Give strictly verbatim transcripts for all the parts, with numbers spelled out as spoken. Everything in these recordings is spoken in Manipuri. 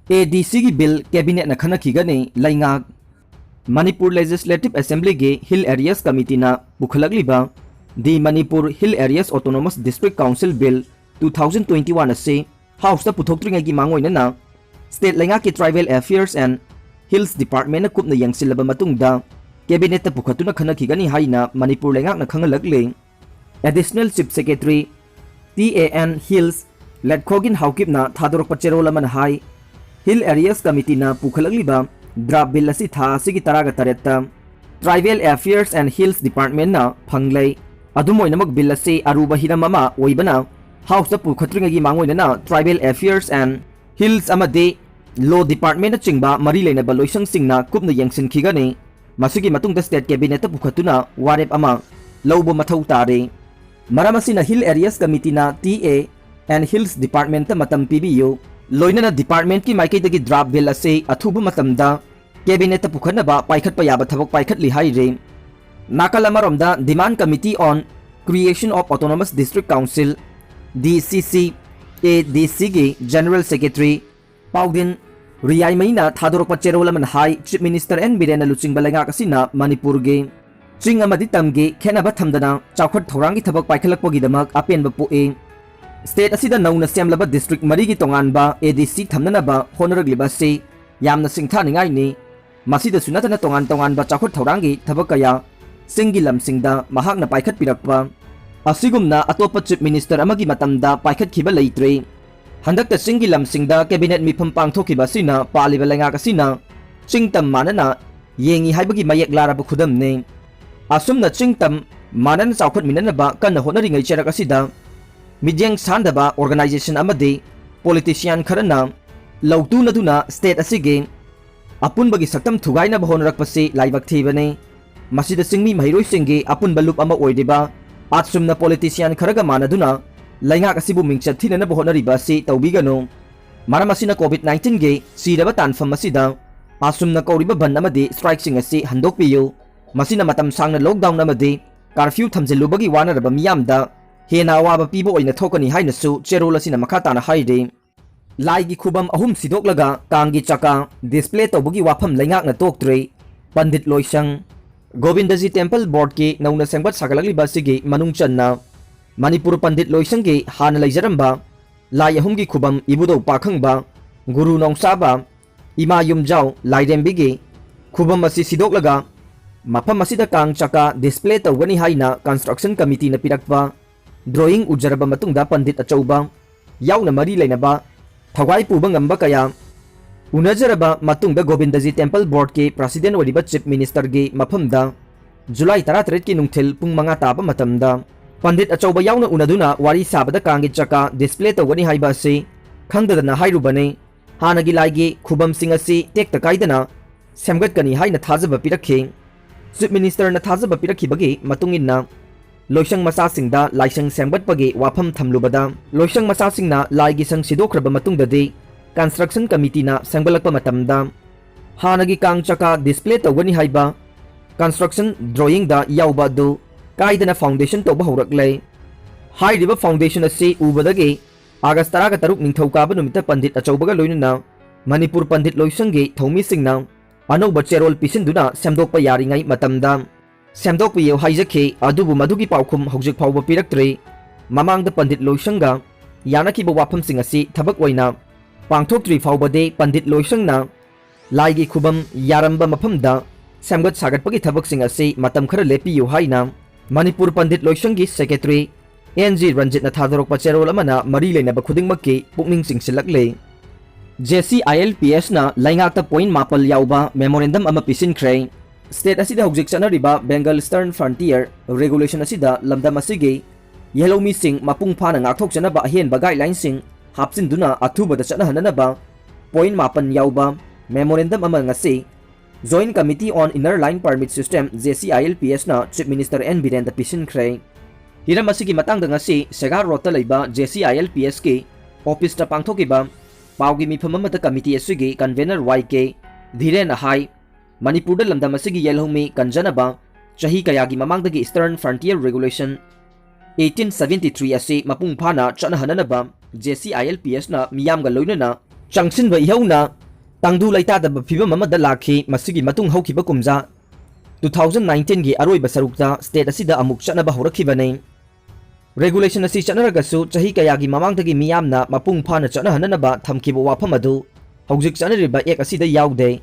ꯑꯦ ꯗꯤ ꯁꯤꯒꯤ ꯕꯤꯜ ꯀꯦꯕꯤꯅꯦꯠꯅ ꯈꯟꯅꯈꯤꯒꯅꯤ꯫ ꯂꯩꯉꯥꯛ꯫ ꯃꯅꯤꯄꯨꯔ ꯂꯦꯖꯤꯁꯂꯦꯇꯤꯚ ꯑꯦꯁꯦꯝꯕ꯭ꯂꯤꯒꯤ ꯍꯤꯜ ꯑꯦꯔꯤꯌꯥꯁ ꯀꯃꯤꯇꯤꯅ ꯄꯨꯈꯠꯂꯛꯂꯤꯕ the Manipur hill areas autonomous district council bill two thousand twenty one ꯑꯁꯤ ꯍꯥꯎꯁꯇ ꯄꯨꯊꯣꯛꯇ꯭ꯔꯤꯉꯩꯒꯤ ꯃꯥꯡꯑꯣꯏꯅꯅ ꯁ꯭ꯇꯦꯠ ꯂꯩꯉꯥꯛꯀꯤ ꯇ꯭ꯔꯥꯏꯕꯦꯜ ꯑꯦꯐꯤꯌꯔꯁ ꯑꯦꯟ ꯍꯤꯜꯁ ꯗꯤꯄꯥꯔꯠꯃꯦꯟꯅ ꯀꯨꯞꯅ ꯌꯦꯡꯁꯤꯜꯂꯕ ꯃꯇꯨꯡꯗ ꯀꯦꯕꯤꯅꯦꯠꯇ ꯄꯨꯈꯠꯇꯨꯅ ꯈꯟꯅꯈꯤꯒꯅꯤ ꯍꯥꯏꯅ ꯃꯅꯤꯄꯨꯔ ꯂꯩꯉꯥꯛꯅ ꯈꯪꯍꯜꯂꯛꯂꯤ꯫ Additional chief secretary T A N hills Letkhogin ꯍꯥꯎꯀꯤꯞꯅ ꯊꯥꯗꯣꯔꯛꯄ ꯆꯦꯔꯣꯜ ꯑꯃꯅ ꯍꯥꯏ, ꯍꯤꯜ ꯑꯦꯔꯤꯌꯥꯁ ꯀꯃꯤꯇꯤꯅ ꯄꯨꯈꯠꯂꯛꯂꯤꯕ ꯗ꯭ꯔꯥꯐ ꯕꯤꯜ ꯑꯁꯤ ꯊꯥ ꯑꯁꯤꯒꯤ ꯇꯔꯥꯒ ꯇꯔꯦꯠꯇ ꯇ꯭ꯔꯥꯏꯕꯦꯜ ꯑꯦꯐꯤꯌꯔꯁ ꯑꯦꯟ ꯍꯤꯜꯁ ꯗꯤꯄꯥꯔꯠꯃꯦꯟꯅ ꯐꯪꯂꯦ꯫ ꯑꯗꯨꯝ ꯑꯣꯏꯅꯃꯛ, ꯕꯤꯜ ꯑꯁꯤ ꯑꯔꯨꯕ ꯍꯤꯔꯝ ꯑꯃ ꯑꯣꯏꯕꯅ ꯍꯥꯎꯁꯇ ꯄꯨꯈꯠꯇ꯭ꯔꯤꯉꯩꯒꯤ ꯃꯥꯡꯑꯣꯏꯅꯅ ꯇ꯭ꯔꯥꯏꯕꯦꯜ ꯑꯦꯐꯤꯌꯔꯁ ꯑꯦꯟ ꯍꯤꯜꯁ ꯑꯃꯗꯤ ꯂꯣ ꯗꯤꯄꯥꯔꯠꯃꯦꯟꯅꯆꯤꯡꯕ ꯃꯔꯤ ꯂꯩꯅꯕ ꯂꯣꯏꯁꯪꯁꯤꯡꯅ ꯀꯨꯞꯅ ꯌꯦꯡꯁꯤꯟꯈꯤꯒꯅꯤ꯫ ꯃꯁꯤꯒꯤ ꯃꯇꯨꯡꯗ ꯁ꯭ꯇꯦꯠ ꯀꯦꯕꯤꯅꯦꯠꯇ ꯄꯨꯈꯠꯇꯨꯅ ꯋꯥꯔꯦꯞ ꯑꯃ ꯂꯧꯕ ꯃꯊꯧ ꯇꯥꯔꯦ꯫ ꯃꯔꯝ ꯑꯁꯤꯅ ꯍꯤꯜ ꯑꯦꯔꯤꯌꯥꯁ ꯀꯃꯤꯇꯤꯅ ꯇꯤ ꯑꯦ ꯑꯦꯟ ꯍꯤꯜꯁ ꯗꯤꯄꯥꯔꯠꯃꯦꯟꯇ ꯃꯇꯝ ꯄꯤꯕꯤꯌꯨ꯫ ꯂꯣꯏꯅꯅ ꯗꯤꯄꯥꯔꯠꯃꯦꯟꯠꯀꯤ ꯃꯥꯏꯀꯩꯗꯒꯤ ꯗ꯭ꯔꯥꯐ ꯕꯤꯜ ꯑꯁꯤ ꯑꯊꯨꯕ ꯃꯇꯝꯗ ꯀꯦꯕꯤꯅꯦꯠꯇ ꯄꯨꯈꯠꯅꯕ ꯄꯥꯏꯈꯠꯄ ꯌꯥꯕ ꯊꯕꯛ ꯄꯥꯏꯈꯠꯂꯤ ꯍꯥꯏꯔꯤ꯫ ꯅꯥꯀꯜ ꯑꯃꯔꯣꯝꯗ, Demand Committee on Creation of Autonomous District Council, ꯗꯤ ꯁꯤ ꯁꯤ, ꯑꯦ ꯗꯤ ꯁꯤꯒꯤ ꯖꯦꯅꯔꯦꯜ ꯁꯦꯀ꯭ꯔꯦꯇꯔꯤ ꯄꯥꯎꯗꯤꯟ ꯔꯤꯌꯥꯏꯃꯩꯅ ꯊꯥꯗꯣꯔꯛꯄ ꯆꯦꯔꯣꯜ ꯑꯃꯅ ꯍꯥꯏ, ꯆꯤꯐ ꯃꯤꯅꯤꯁꯇꯔ ꯑꯦꯟ ꯕꯤꯔꯦꯟꯅ ꯂꯨꯆꯤꯡꯕ ꯂꯩꯉꯥꯛ ꯑꯁꯤꯅ ꯃꯅꯤꯄꯨꯔꯒꯤ ꯆꯤꯡ ꯑꯃꯗꯤ ꯇꯝꯒꯤ ꯈꯦꯠꯅꯕ ꯊꯝꯗꯅ ꯆꯥꯎꯈꯠ ꯊꯧꯔꯥꯡꯒꯤ ꯊꯕꯛ ꯄꯥꯏꯈꯠꯂꯛꯄꯒꯤꯗꯃꯛ ꯑꯄꯦꯟꯕ ꯄꯣꯛꯏ꯫ ꯁ꯭ꯇꯦꯠ ꯑꯁꯤꯗ ꯅꯧꯅ ꯁꯦꯝꯂꯕ ꯗꯤꯁꯇ꯭ꯔꯤꯛ ꯃꯔꯤꯒꯤ ꯇꯣꯉꯥꯟꯕ ꯑꯦ ꯗꯤ ꯁꯤ ꯊꯝꯅꯅꯕ ꯍꯣꯠꯅꯔꯛꯂꯤꯕ ꯑꯁꯤ ꯌꯥꯝꯅ ꯁꯤꯡꯊꯥꯅꯤꯡꯉꯥꯏꯅꯤ꯫ ꯃꯁꯤꯗꯁꯨ ꯅꯠꯇꯅ ꯇꯣꯉꯥꯟ ꯇꯣꯉꯥꯟꯕ ꯆꯥꯎꯈꯠ ꯊꯧꯔꯥꯡꯒꯤ ꯊꯕꯛ ꯀꯌꯥ ꯆꯤꯡꯒꯤ ꯂꯝꯁꯤꯡꯗ ꯃꯍꯥꯛꯅ ꯄꯥꯏꯈꯠꯄꯤꯔꯛꯄ ꯑꯁꯤꯒꯨꯝꯅ ꯑꯇꯣꯞꯄ ꯆꯤꯐ ꯃꯤꯅꯤꯁꯇꯔ ꯑꯃꯒꯤ ꯃꯇꯝꯗ ꯄꯥꯏꯈꯠꯈꯤꯕ ꯂꯩꯇ꯭ꯔꯤ꯫ ꯍꯟꯗꯛꯇ ꯆꯤꯡꯒꯤ ꯂꯝꯁꯤꯡꯗ ꯀꯦꯕꯤꯅꯦꯠ ꯃꯤꯐꯝ ꯄꯥꯡꯊꯣꯛꯈꯤꯕ ꯑꯁꯤꯅ ꯄꯥꯜꯂꯤꯕ ꯂꯩꯉꯥꯛ ꯑꯁꯤꯅ ꯆꯤꯡ ꯇꯝ ꯃꯥꯟꯅꯅ ꯌꯦꯡꯉꯤ ꯍꯥꯏꯕꯒꯤ ꯃꯌꯦꯛ ꯂꯥꯔꯕ ꯈꯨꯗꯝꯅꯤ꯫ ꯑꯁꯨꯝꯅ ꯆꯤꯡ ꯇꯝ ꯃꯥꯟꯅꯅ ꯆꯥꯎꯈꯠꯃꯤꯟꯅꯅꯕ ꯀꯟꯅ ꯍꯣꯠꯅꯔꯤꯉꯩ ꯆꯔꯛ ꯑꯁꯤꯗ ꯃꯤꯠꯌꯦꯡ ꯁꯥꯟꯗꯕ ꯑꯣꯔꯒꯅꯥꯏꯖꯦꯁꯟ ꯑꯃꯗꯤ ꯄꯣꯂꯤꯇꯤꯁꯤꯌꯥꯟ ꯈꯔꯅ ꯂꯧꯇꯨꯅꯗꯨꯅ ꯁ꯭ꯇꯦꯠ ꯑꯁꯤꯒꯤ ꯑꯄꯨꯟꯕꯒꯤ ꯁꯛꯇꯝ ꯊꯨꯒꯥꯏꯅꯕ ꯍꯣꯠꯅꯔꯛꯄꯁꯤ ꯂꯥꯏꯕꯛ ꯊꯤꯕꯅꯤ꯫ ꯃꯁꯤꯗ ꯆꯤꯡꯃꯤ ꯃꯍꯩꯔꯣꯏꯁꯤꯡꯒꯤ ꯑꯄꯨꯟꯕ ꯂꯨꯞ ꯑꯃ ꯑꯣꯏꯔꯤꯕ ꯑꯁꯨꯝꯅ ꯄꯣꯂꯤꯇꯤꯁꯤꯌꯥꯟ ꯈꯔꯒ ꯃꯥꯟꯅꯗꯨꯅ ꯂꯩꯉꯥꯛ ꯑꯁꯤꯕꯨ ꯃꯤꯡꯆꯠ ꯊꯤꯅꯅꯕ ꯍꯣꯠꯅꯔꯤꯕ ꯑꯁꯤ ꯇꯧꯕꯤꯒꯅꯨ꯫ ꯃꯔꯝ ꯑꯁꯤꯅ ꯀꯣꯚꯤꯗ ꯅꯥꯏꯟꯇꯤꯟꯒꯤ ꯆꯤꯔꯕ ꯇꯥꯟꯐꯝ ꯑꯁꯤꯗ ꯑꯁꯨꯝꯅ ꯀꯧꯔꯤꯕ ꯕꯟ ꯑꯃꯗꯤ ꯁ꯭ꯇ꯭ꯔꯥꯏꯛꯁꯤꯡ ꯑꯁꯤ ꯍꯟꯗꯣꯛꯄꯤꯌꯨ꯫ ꯃꯁꯤꯅ ꯃꯇꯝ ꯁꯥꯡꯅ ꯂꯣꯛꯗꯥꯎꯟ ꯑꯃꯗꯤ ꯀꯥꯔꯐ꯭ꯌꯨ ꯊꯝꯖꯤꯜꯂꯨꯕꯒꯤ ꯋꯥꯅꯔꯕ ꯃꯤꯌꯥꯝꯗ ꯍꯦꯟꯅ ꯑꯋꯥꯕ ꯄꯤꯕ ꯑꯣꯏꯅ ꯊꯣꯛꯀꯅꯤ ꯍꯥꯏꯅꯁꯨ ꯆꯦꯔꯣꯜ ꯑꯁꯤꯅ ꯃꯈꯥ ꯇꯥꯅ ꯍꯥꯏꯔꯤ꯫ ꯂꯥꯏꯒꯤ ꯈꯨꯕꯝ ꯑꯍꯨꯝ ꯁꯤꯗꯣꯛꯂꯒ ꯀꯥꯡꯒꯤ ꯆꯀꯥ display ꯇꯧꯕꯒꯤ ꯋꯥꯐꯝ ꯂꯩꯉꯥꯛꯅ ꯇꯣꯛꯇ꯭ꯔꯦ꯫ ꯄꯟꯗꯤꯠ ꯂꯣꯏꯁꯪ꯫ ꯒꯣꯕꯤꯟꯗꯖꯤ Temple Boardꯀꯤ ꯅꯧꯅ ꯁꯦꯝꯒꯠ ꯁꯥꯒꯠꯂꯛꯂꯤꯕ ꯑꯁꯤꯒꯤ ꯃꯅꯨꯡ ꯆꯟꯅ ꯃꯅꯤꯄꯨꯔ ꯄꯟꯗꯤꯠ ꯂꯣꯏꯁꯪꯒꯤ ꯍꯥꯟꯅ ꯂꯩꯖꯔꯝꯕ ꯂꯥꯏ ꯑꯍꯨꯝꯒꯤ ꯈꯨꯕꯝ ꯏꯕꯨꯙꯧ ꯄꯥꯈꯪꯕ, ꯒꯨꯔꯨ ꯅꯣꯡꯁꯥꯕ, ꯏꯃꯥ ꯌꯨꯝꯖꯥꯎ ꯂꯥꯏꯔꯦꯝꯕꯤꯒꯤ ꯈꯨꯕꯝ ꯑꯁꯤ ꯁꯤꯗꯣꯛꯂꯒ ꯃꯐꯝ ꯑꯁꯤꯗ ꯀꯥꯡ ꯆꯀꯥ display ꯇꯧꯒꯅꯤ ꯍꯥꯏꯅ construction committeeꯅ ꯄꯤꯔꯛꯄ drawing ꯎꯖꯔꯕ ꯃꯇꯨꯡꯗ ꯄꯟꯗꯤꯠ ꯑꯆꯧꯕ ꯌꯥꯎꯅ ꯃꯔꯤ ꯂꯩꯅꯕ ꯊꯋꯥꯏ ꯄꯨꯕ ꯉꯝꯕ ꯀꯌꯥ ꯎꯅꯖꯔꯕ ꯃꯇꯨꯡꯗ ꯒꯣꯕꯤꯟꯗꯖꯤ Temple Boardꯀꯤ President ꯑꯣꯏꯔꯤꯕ Chief Ministerꯒꯤ ꯃꯐꯝꯗ ꯖꯨꯂꯥꯏ ꯇꯔꯥꯇꯔꯦꯠꯀꯤ ꯅꯨꯡꯊꯤꯜ ꯄꯨꯡ ꯃꯉꯥ ꯇꯥꯕ ꯃꯇꯝꯗ ꯄꯟꯗꯤꯠ ꯑꯆꯧꯕ ꯌꯥꯎꯅ ꯎꯅꯗꯨꯅ ꯋꯥꯔꯤ ꯁꯥꯕꯗ ꯀꯥꯡꯒꯤ ꯆꯀꯥ display ꯇꯧꯒꯅꯤ ꯍꯥꯏꯕ ꯑꯁꯤ ꯈꯪꯗꯗꯅ ꯍꯥꯏꯔꯨꯕꯅꯤ꯫ ꯍꯥꯟꯅꯒꯤ ꯂꯥꯏꯒꯤ ꯈꯨꯕꯝꯁꯤꯡ ꯑꯁꯤ ꯇꯦꯛꯇ ꯀꯥꯏꯗꯅ ꯁꯦꯝꯒꯠꯀꯅꯤ ꯍꯥꯏꯅ ꯊꯥꯖꯕ ꯄꯤꯔꯛꯈꯤ꯫ Chief Ministerꯅ ꯊꯥꯖꯕ ꯄꯤꯔꯛꯈꯤꯕꯒꯤ ꯃꯇꯨꯡ ꯏꯟꯅ ꯂꯣꯏꯁꯪ ꯃꯆꯥꯁꯤꯡꯗ ꯂꯥꯏꯁꯪ ꯁꯦꯝꯒꯠꯄꯒꯤ ꯋꯥꯐꯝ ꯊꯝꯂꯨꯕꯗ, ꯂꯣꯏꯁꯪ ꯃꯆꯥꯁꯤꯡꯅ ꯂꯥꯏꯒꯤ ꯁꯪ ꯁꯤꯗꯣꯛꯈ꯭ꯔꯕ ꯃꯇꯨꯡꯗꯗꯤ construction committeeꯅ ꯁꯦꯝꯒꯠꯂꯛꯄ ꯃꯇꯝꯗ ꯍꯥꯟꯅꯒꯤ ꯀꯥꯡ ꯆꯀꯥ display ꯇꯧꯒꯅꯤ ꯍꯥꯏꯕ construction drawingꯗ ꯌꯥꯎꯕ ꯑꯗꯨ ꯀꯥꯏꯗꯅ foundation ꯇꯧꯕ ꯍꯧꯔꯛꯂꯦ꯫ ꯍꯥꯏꯔꯤꯕ foundation ꯑꯁꯤ ꯎꯕꯗꯒꯤ ꯑꯥꯒꯁ ꯇꯔꯥꯒ ꯇꯔꯨꯛ ꯅꯤꯡꯊꯧꯀꯥꯕ ꯅꯨꯃꯤꯠꯇ ꯄꯟꯗꯤꯠ ꯑꯆꯧꯕꯒ ꯂꯣꯏꯅꯅ ꯃꯅꯤꯄꯨꯔ ꯄꯟꯗꯤꯠ ꯂꯣꯏꯁꯪꯒꯤ ꯊꯧꯃꯤꯁꯤꯡꯅ ꯑꯅꯧꯕ ꯆꯦꯔꯣꯜ ꯄꯤꯁꯤꯟꯗꯨꯅ ꯁꯦꯝꯗꯣꯛꯄ ꯌꯥꯔꯤꯉꯩ ꯃꯇꯝꯗ ꯁꯦꯝꯗꯣꯛꯄꯤꯌꯨ ꯍꯥꯏꯖꯈꯤ꯫ ꯑꯗꯨꯕꯨ ꯃꯗꯨꯒꯤ ꯄꯥꯎꯈꯨꯝ ꯍꯧꯖꯤꯛ ꯐꯥꯎꯕ ꯄꯤꯔꯛꯇ꯭ꯔꯤ꯫ ꯃꯃꯥꯡꯗ ꯄꯟꯗꯤꯠ ꯂꯣꯏꯁꯪꯒ ꯌꯥꯅꯈꯤꯕ ꯋꯥꯐꯝꯁꯤꯡ ꯑꯁꯤ ꯊꯕꯛ ꯑꯣꯏꯅ ꯄꯥꯡꯊꯣꯛꯇ꯭ꯔꯤ ꯐꯥꯎꯕꯗꯤ ꯄꯟꯗꯤꯠ ꯂꯣꯏꯁꯪꯅ ꯂꯥꯏꯒꯤ ꯈꯨꯕꯝ ꯌꯥꯔꯝꯕ ꯃꯐꯝꯗ ꯁꯦꯝꯒꯠ ꯁꯥꯒꯠꯄꯒꯤ ꯊꯕꯛꯁꯤꯡ ꯑꯁꯤ ꯃꯇꯝ ꯈꯔ ꯂꯦꯞꯄꯤꯌꯨ ꯍꯥꯏꯅ ꯃꯅꯤꯄꯨꯔ ꯄꯟꯗꯤꯠ ꯂꯣꯏꯁꯪꯒꯤ Secretary N G ꯔꯟꯖꯤꯠꯅ ꯊꯥꯗꯣꯔꯛꯄ ꯆꯦꯔꯣꯜ ꯑꯃꯅ ꯃꯔꯤ ꯂꯩꯅꯕ ꯈꯨꯗꯤꯡꯃꯛꯀꯤ ꯄꯨꯛꯅꯤꯡ ꯆꯤꯡꯁꯤꯜꯂꯛꯂꯦ꯫ J C I L P Sꯅ ꯂꯩꯉꯥꯛꯇ point ꯃꯥꯄꯜ ꯌꯥꯎꯕ memorandum ꯑꯃ ꯄꯤꯁꯤꯟꯈ꯭ꯔꯦ꯫ State ꯑꯁꯤꯗ ꯍꯧꯖꯤꯛ ꯆꯠꯅꯔꯤꯕ Bengal Eastern Frontier Regulation ꯑꯁꯤꯗ ꯂꯝꯗꯝ ꯑꯁꯤꯒꯤ ꯌꯦꯜꯍꯧꯃꯤꯁꯤꯡ ꯃꯄꯨꯡ ꯐꯥꯅ ꯉꯥꯛꯊꯣꯛꯆꯅꯕ ꯑꯍꯦꯟꯕ guidelineꯁꯤꯡ ꯍꯥꯞꯆꯤꯟꯗꯨꯅ ꯑꯊꯨꯕꯗ ꯆꯠꯅꯍꯟꯅꯅꯕ point ꯃꯥꯄꯜ ꯌꯥꯎꯕ memorandum ꯑꯃ ꯉꯁꯤ Joint Committee on Inner Line Permit System, J C I L P Sꯅ Chief Minister N ꯕꯤꯔꯦꯟꯗ ꯄꯤꯁꯤꯟꯈ꯭ꯔꯦ꯫ ꯍꯤꯔꯝ ꯑꯁꯤꯒꯤ ꯃꯇꯥꯡꯗ ꯉꯁꯤ ꯁꯦꯒꯥ ꯔꯣꯗꯇ ꯂꯩꯕ J C I L P Sꯀꯤ officeꯇ ꯄꯥꯡꯊꯣꯛꯈꯤꯕ ꯄꯥꯎꯒꯤ ꯃꯤꯐꯝ ꯑꯃꯗ committee ꯑꯁꯤꯒꯤ convener Y K ꯙꯤꯔꯦꯟꯅ ꯍꯥꯏ, ꯃꯅꯤꯄꯨꯔꯗ ꯂꯝꯗꯝ ꯑꯁꯤꯒꯤ ꯌꯦꯜꯍꯧꯃꯤ ꯀꯟꯖꯅꯕ ꯆꯍꯤ ꯀꯌꯥꯒꯤ ꯃꯃꯥꯡꯗꯒꯤ Eastern Frontier Regulation eighteen seventy three ꯑꯁꯤ ꯃꯄꯨꯡ ꯐꯥꯅ ꯆꯠꯅꯍꯟꯅꯅꯕ J C I L P ꯑꯦꯁꯅ ꯃꯤꯌꯥꯝꯒ ꯂꯣꯏꯅꯅ ꯆꯪꯁꯤꯟꯕ ꯏꯍꯧꯅ ꯇꯪꯗꯨ ꯂꯩꯇꯥꯗꯕ ꯐꯤꯕꯝ ꯑꯃꯗ ꯂꯥꯛꯈꯤ꯫ ꯃꯁꯤꯒꯤ ꯃꯇꯨꯡ ꯍꯧꯈꯤꯕ ꯀꯨꯝꯖꯥ two thousand nineteen ꯒꯤ ꯑꯔꯣꯏꯕ ꯁꯔꯨꯛꯇ state ꯑꯁꯤꯗ ꯑꯃꯨꯛ ꯆꯠꯅꯕ ꯍꯧꯔꯛꯈꯤꯕꯅꯤ꯫ Regulation ꯑꯁꯤ ꯆꯠꯅꯔꯒꯁꯨ ꯆꯍꯤ ꯀꯌꯥꯒꯤ ꯃꯃꯥꯡꯗꯒꯤ ꯃꯤꯌꯥꯝꯅ ꯃꯄꯨꯡ ꯐꯥꯅ ꯆꯠꯅꯍꯟꯅꯅꯕ ꯊꯝꯈꯤꯕ ꯋꯥꯐꯝ ꯑꯗꯨ ꯍꯧꯖꯤꯛ ꯆꯠꯅꯔꯤꯕ act ꯑꯁꯤꯗ ꯌꯥꯎꯗꯦ꯫